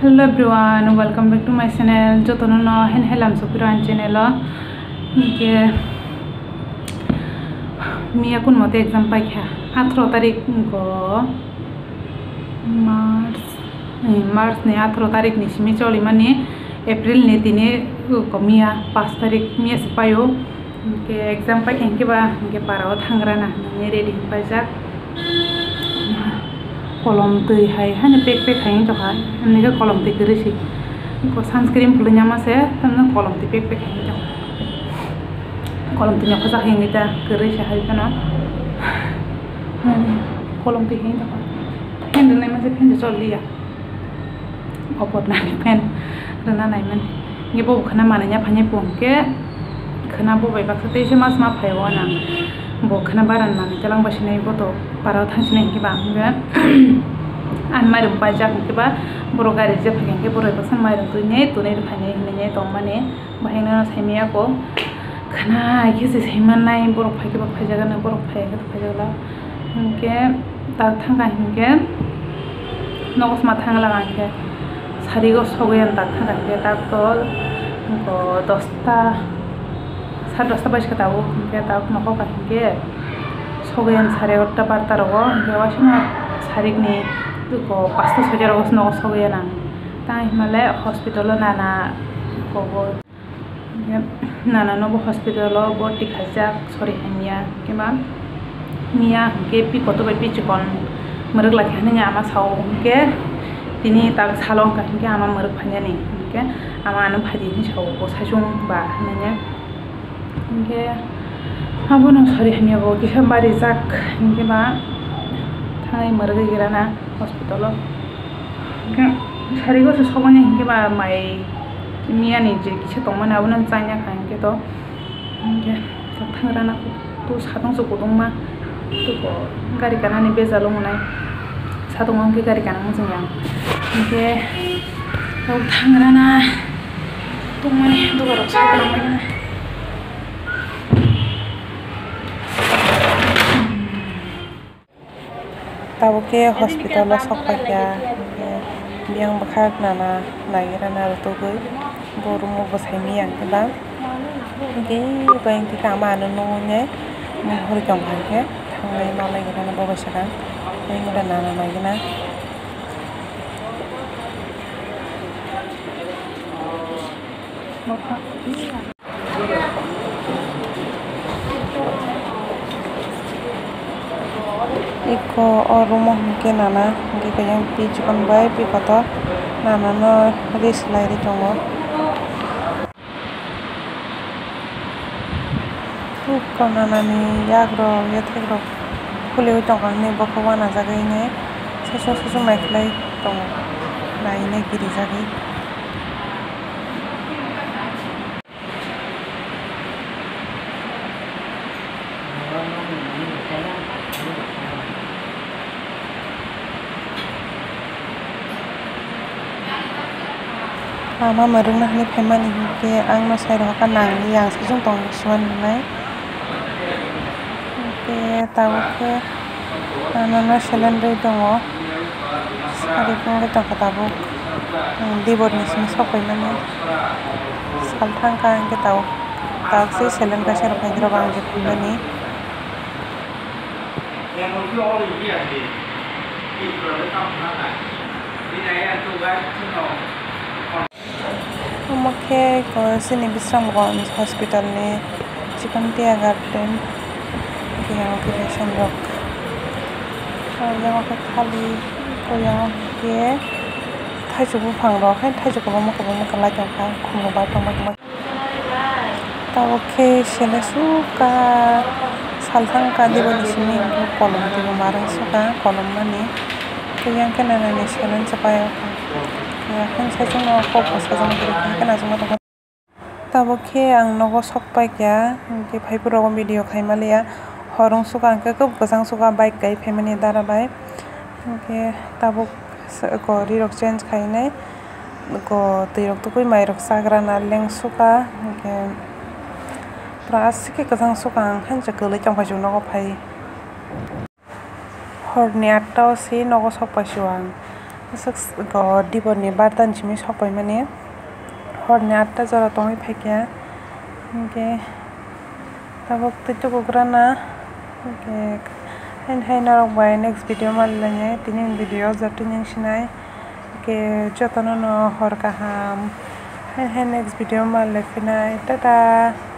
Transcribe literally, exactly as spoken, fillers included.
Hello everyone, welcome back to my channel. Jotono no hen helam sopiro ani channel o. Hinkhe miya kun mote exam paikha, atharo tarik go March, eh, March ni atharo tarik ni simi cholimani April ni tini go miya pash tarik miya se paio. Hinkhe exam paikha hinkhe ba hinkhe para o thangrana hinwi ready hinwi paijak. Kolom twi hai hano pek pek hai wngtokha, hwnwi khe kolom twi kwrwi se. Sunscreen phulwi nangma se, tamno kolom twi pek pek hai wngtokha. Kolom twi nokhorjak hai wngwi ta kwrwi se hai phano. Kolom twi hai wngtokha. Fan rwnaima se fan se choliya. Opornani fan rwna naimani. Hinkhe bo khwna manwi ya phanya phone khe khwna bo bai baksa teisa mas ma phai o nang. Bo khwna baran manwi telang bai sinai bo to para o thang sinai hinkhe ba hinkhe ani mairum paijak hinkhe ba borok gari je phai hinkhe borok baksa mairum twi ne twnwi rw phainai hinwi ne tongmani. Bahai no saimaya ko khwna hai khe se saimanai borok phai khe ba phaijak borok phai khe phaijak la hinkhe. Tak thangkha hinkhe nogo sma thangla hinkhe sarigo sogwi ang tak thangkha hinkhe tak to dosta sare dosta bai se tabuk hinkhe tak nokhorkha hinkhe sogwi ang sare egarota barota rogo hinkhe waisano sarikni pasta soita rogo nogo sogwi ang tang hinmale hospital o nana kobo. Hinkhe nana no bo hospital o borti khaijak sori hamya hinkhe ba miya hinkhe pi kotor bai pi chikon mwrwk lai kha hinwi ama sao hinkhe tini tak salo wngkha hinkhe ama mwrwk phainani hinkhe ama ano phaidi hinwi sao bo saichung ba hinwi hinkhe abono sori hamya bo kisa barijak hinkhe ba thangwi mwrwgwi rana hospital o. Hinkhe sarigo se sogoni hinkhe ba mai miya ni je kisa tongmani abono chanya kha hinkhe to hinkhe thangrana to satong se kudungma to gari kanani bejalo mwnai satong o hinkhe gari kana muchung yang hinkhe to thangrana tongmani dugarok satong mani. Tabuk khe hospital o sok paikha, hinkhe biyang bwkhak nana naiwi rana rwtugwi bo room o bwsai miyang khe ba. Hinkhe bai hinkhe ama ano nugwi nai hor tongkha hinkhe thangnai ma lai rana bo bai sakang tei nana naiwi na. Iko o room o hinkhe nana hinkhe khe yang pi chikon bai pi kotor nana no rest lai ri tongo. Iko nana ni yak rok yathek rok khulio tongkha hwnwi bokhok uanajagwi nai saichung saichung naikhlai tongo nainai girijagwi. Ama mwrwkna hwnwi phaimani hinkhe ang no sai rwkha nangli ang saichung tongwi swnam nai. Hinkhe tabuk khe ano no seleng rwi tongo. Sari wngwi tongkha tabuk. Dibor ni simi sok paimani sal thangkha hinkhe tabuk tabuk se seleng kaisa rok phaikhe rok ang je phaimani. Omo khe chini Bisramganj hospital ni chikon tea garden, tei operation rok. Omo khe thali, tei omo khe thaichuk buphang rok, hai thaichuk kwbangma kwbangma kwlai tongkha, khum rok bai tongma tongma. Tabuk khe seleng sukha, salthang kha, dibor ni simi kolom twibo ma rang sukha, kolom mani. Tei yang khe nana ni seleng se pai o kha. Yang khe saichung no kok bo sajagwi tongkha, yang khe najagwi tongkha. Tabuk khe ang nogo sok pai kha, hinkhe phaiphuru rogo video khai maliya. Hor wng sukha, hinkhe kwchang sukha, bike kai phaimani dara bai. Hinkhe tabuk ko ri rok change khainai. Ko twi rok tubui mai rok chagra na leng sukha, hinkhe pura aswk khe kwchang sukha, ang hansa kwlwi tongphai suk nogo phai. Hor ni atta o se nogo sok phai suk ang, Swk go diboni bartan simi sokpaimani horni atta jora tongwi phaikha. Hinkhe tabuk twi tukukrana. Hinkhe haino hai norok bai next video manlainai, tini video joto ning sinai. Hinkhe jotono no hor kaham. Hai hai next video manlai phinai. Tata.